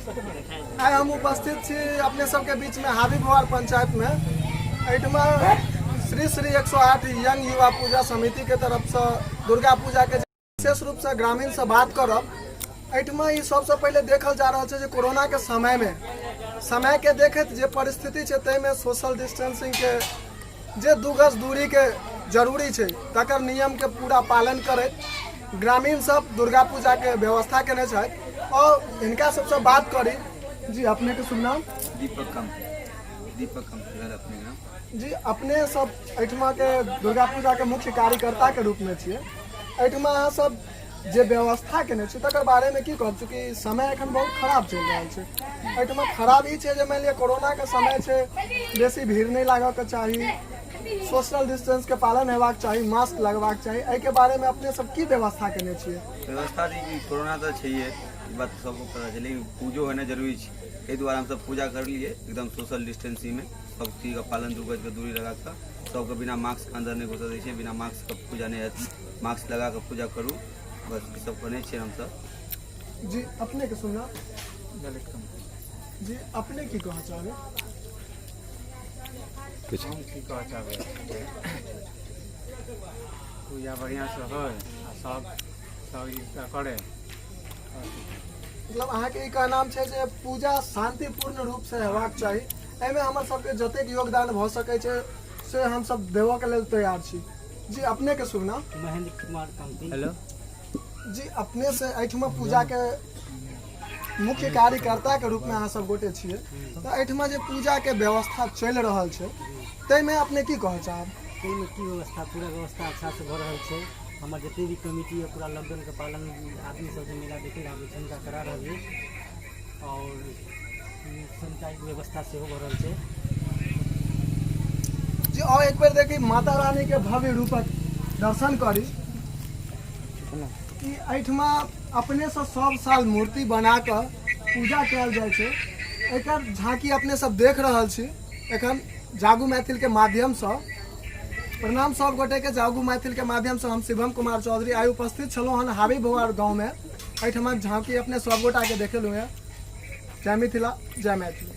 आइ हम उपस्थित छी अपने सबके बीचमे हाबी भुआर पंचायतमे। एहिठमा श्री श्री 108 यंग युवा पूजा समितिके तरफसँ दुर्गा पूजाके विशेष रूपसँ ग्रामीणसँ बात करब। एहिठमा ई सबसँ पहिले देखल जा रहल छै जे कोरोनाके समयमे समयके देखैत जे परिस्थिति छै ताहिमे सोशल डिस्टेंसिंगके जे 2 गज दूरीके जरूरी छै तकर नियमके पूरा पालन करैत ग्रामीण सब दुर्गा पूजाके व्यवस्था केने छथि और हिनका सबसँ बात करी। जी अपनेके शुभ नाम? दीपक कम, दीपक कम घर अपने नाम। जी अपने सब एहिठमा के दुर्गा पूजा के मुख्य कार्यकर्ता के रूप में छियै, एहिठमा अहाँ सब जे व्यवस्था केने छी तकर बारे में की कहब? चूँकि समय एखन बहुत खराब चलि रहल छै, एहिठमा खराब ई छै जे मानि लिअ कोरोना के समय छै, बेसी भीड़ नहि लागऽ के चाही, सोशल डिस्टेंस के पालन हेबाक चाही, मास्क लगबाक चाही, एहिके बारे में अपने सब की व्यवस्था केने छियै? व्यवस्था जी कोरोना तऽ छैहे, ई बात सबको पता छै, लेकिन पूजो होना जरूरी छै, एहि दुआरे हमसब पूजा करलियै एकदम सोशल डिस्टेंसिंगमे, सब चीजके पालन 2 गजके दूरी लगा कऽ, सबके बिना मास्क के अन्दर नहि घुसऽ दै छियै, बिना मास्क के पूजा नहि हैत, मास्क लगा कऽ पूजा करू, बस ई सब करै छियै हमसब। जी अपने के सुनना। जी अपने की कहऽ चाहबै? हम की कहऽ चाहबै, पूजा बढ़िआँसँ होइ आ सब सब ई करे। मतलब अहाँके ई कहनाम छै जे पूजा शांतिपूर्ण रूपसँ हेबाक चाही, एहिमे हमर सबके जतेक योगदान भऽ सकै छै से हमसब देबऽके लेल तैयार छी। जी अपने के शुभ नाम? महेंद्र कुमार कांति। हेलो। जी अपने से एहिठमा पूजाके मुख्य कार्यकर्ताके रूपमे अहाँ सब गोटे छियै, तऽ एहिठमा जे पूजाके व्यवस्था चलि रहल छै ताहिमे अपने की कहऽ चाहब? ताहिमे की व्यवस्था, पूरा व्यवस्था अच्छासँ भऽ रहल छै। हमर जते भी कमिटी यऽ पूरा लॉकडाउनके पालन आदमी सब जे मेला देखै लए आबै छै हुनका करा रहल अछि और सेनिटाइज व्यवस्था सेहो भऽ रहल छै। जी और एक बेर देखी माता रानी के भव्य रूपक दर्शन करी। ई एहिठमा अपने से सब साल मूर्ति बना कऽ पूजा कयल जाइ छै, एकर झांकी अपने सब देख रहल छी एखन जागू मैथिल के माध्यमसँ। प्रणाम सब गोटे के, जागू मैथिल के माध्यमसँ हम शिवम कुमार चौधरी आइ उपस्थित छलहुँ हन हाबी भुआर गाँवमे। एहिठमा झांकी अपने सब गोटा के देखेलहुँ हेँ। जय मिथिला, जय मैथिली।